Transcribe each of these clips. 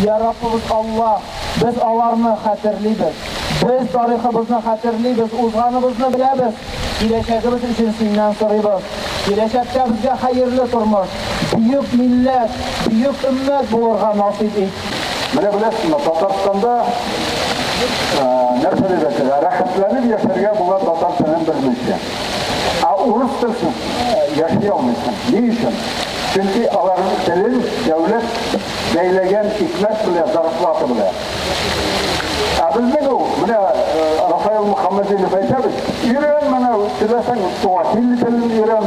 Я Раббыбыз Аллаһ, без аларны хәтерлибез. Без тарихыбызны хәтерлибез, узганыбызны беләбез. Киләчәгебез өчен синнән сорыйбыз. Киләчәктә безгә хәерле тормыш, бөек милләт, бөек өммәт булырга насыйп ит. Менә беләсезме, Татарстанда нәрсә дип әйтергә, рәхәтләнеп яшәргә була татар телен белмичә. Ә урыс телсез яши алмыйсың. Ни өчен? Чөнки аларның телен дәүләт бәйләгән икмәк белән, зарплата белән. Ә безнең ул, менә Рафаэл Мөхәммәдинов әйтә бит, өйрән менә, теләсәң суахили телен өйрән,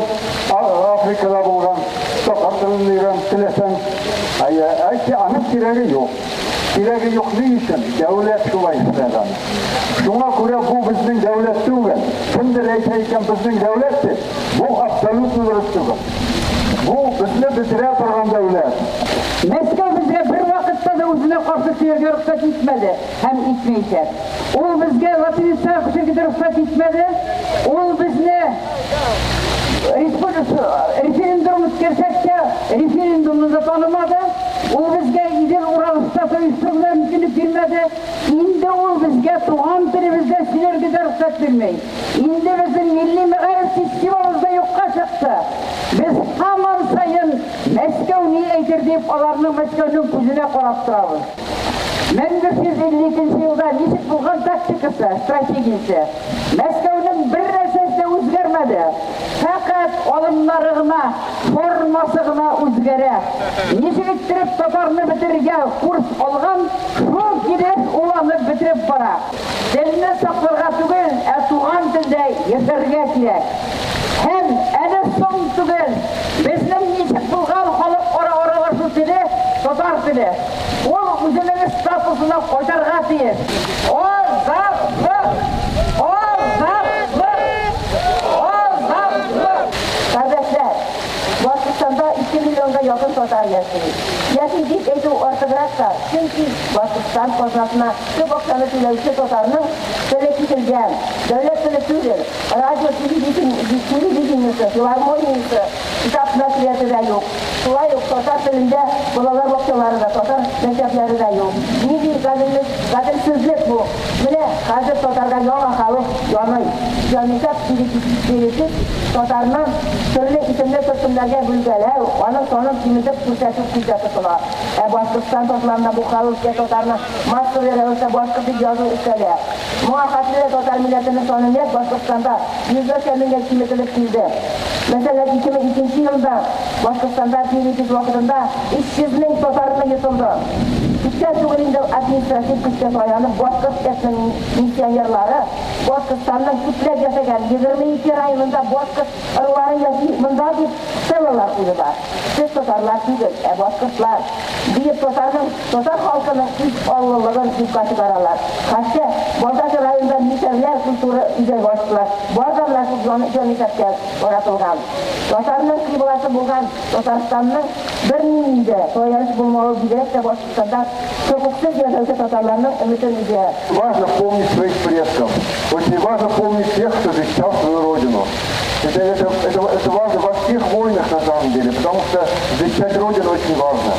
Африкада булган татар телен өйрән, теләсәң. Әйе, аның кирәге юк. Кирәге юк ни өчен? Дәүләт шулай эшләгән. Шуңа күрә бу безнең дәүләт түгел. Кемдер әйтә икән безнең дәүләт дип, бу абсолютно дөрес түгел. Бу безне бетерә торган дәүләт. Мәскәү безгә бер вакытта да үзенә каршы сөйләргә рөхсәт итмәде һәм итмәячәк. Ул безгә латиницага күчәргә рөхсәт итмәде. Ул безне референдум үткәрсәк тә, референдумны да танымады. Ул безгә Идел Урал штаты оештырырга мөмкинлек бирмәде. Инде ул безгә туган телебездә сөйләргә дә рөхсәт бирми. Инде безнең милли мәгариф системабыз да юкка чыкты. Без һаман саен Мәскәү ни әйтер дип аларның Мәскәүнең күзенә карап торабыз. 1552 елда ничек булган тактикасы, стратегиясе? Мәскәүнең бер нәрсәсе дә үзгәрмәде. Фәкать алымнары гына, формасы гына үзгәрә. Ничек иттереп татарны бетерергә курс алган, шул килеш ул аны бетереп бара. Телне сакларга түгел, ә туган телдә яшәргә кирәк. Һәм әле соң түгел. Безнең ничек булган халыкара аралашу теле татар теле. Ул үзенең статусына кайтарга тиеш. Азатлык! Азатлык! Азатлык! Кардәшләр, Башкортстанда 2 миллионга якын татар яши. Яши дип әйтү артыграк та, чөнки Башкортстан казнасына күп акчаны түләүче татарның теле кителгән, дәүләт теле түгел, радио, телевидениесе, филармониясе, китап нәшрияты да юк. Шулай ук татар телендә балалар бакчалары да, татар мәктәпләре дә юк. Нинди гаделлек, гаделсезлек бу? Менә хәзер татарга яңа хәвеф яный. Җанисәп перепись татарның төрле исемле төркемнәргә бүлгәләү, аның санын киметеп күрсәтү күздә тотыла. Ә Башкортстан татарларында бу хәвефкә татарны массовый рәвештә башкорт дип язу өстәлә. Моңа хәтле дә татар милләтенең саны нәкъ Башкортстанда йөзләрчә меңгә киметелеп килде. Мәсәлән, 2002 елда Башкортстанда перепись вакытында 300 мең татарны йотылды. Күптән түгел инде административ көчкә таянып башкорт этно-миссионерлары Башкортстанның күпләп яшәгән 22 районында башкорт ырулары яши монда дип стелалар куйдылар. Сез татарлар түгел, ә башкортлар. Диеп татарның, татар халкының үз аллылыгын юкка чыгаралар. Хәтта Балтач районында мишәрләр культура үзәге ачтылар. Бар да менә шул җанисәпкә каратылган. Татарның кыйбласы булган Татарстанның бернинди дә таяныч булмавы бигрәк тә Башкортстанда хокуксыз яшәүче татарларның өметен өзә. Важно помнить своих предков. Очень важно помнить тех, кто защищал свою родину. Это важно во всех войнах на самом деле, потому что защищать родину очень важно.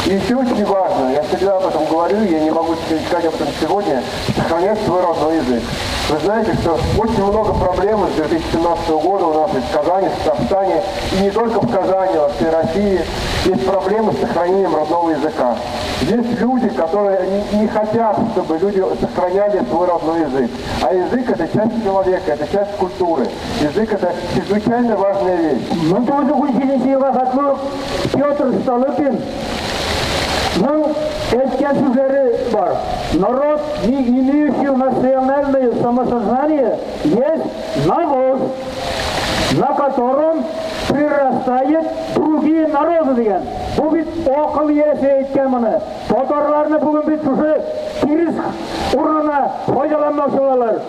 И еще очень важно, я всегда об этом говорю, я не могу сказать об этом сегодня, сохранять свой родной язык. Вы знаете, что очень много проблем с 2017 года у нас и в Казани, в Татарстане, и не только в Казани, во всей России есть проблемы с сохранением родного языка. Есть люди, которые не хотят, чтобы люди сохраняли свой родной язык. А язык – это часть человека, это часть культуры. Язык – это чрезвычайно важная вещь. 1917 елга хәтле Петр Столыпин ның әйткән сүзләре бар. Народ, не имеющий национальное самосознание, есть навоз, на котором прирастает другие народы дигән. Бу бит акыл иясе әйткән моны. Татарларны бүген бит шушы тирес урынына файдаланмакчы булалар.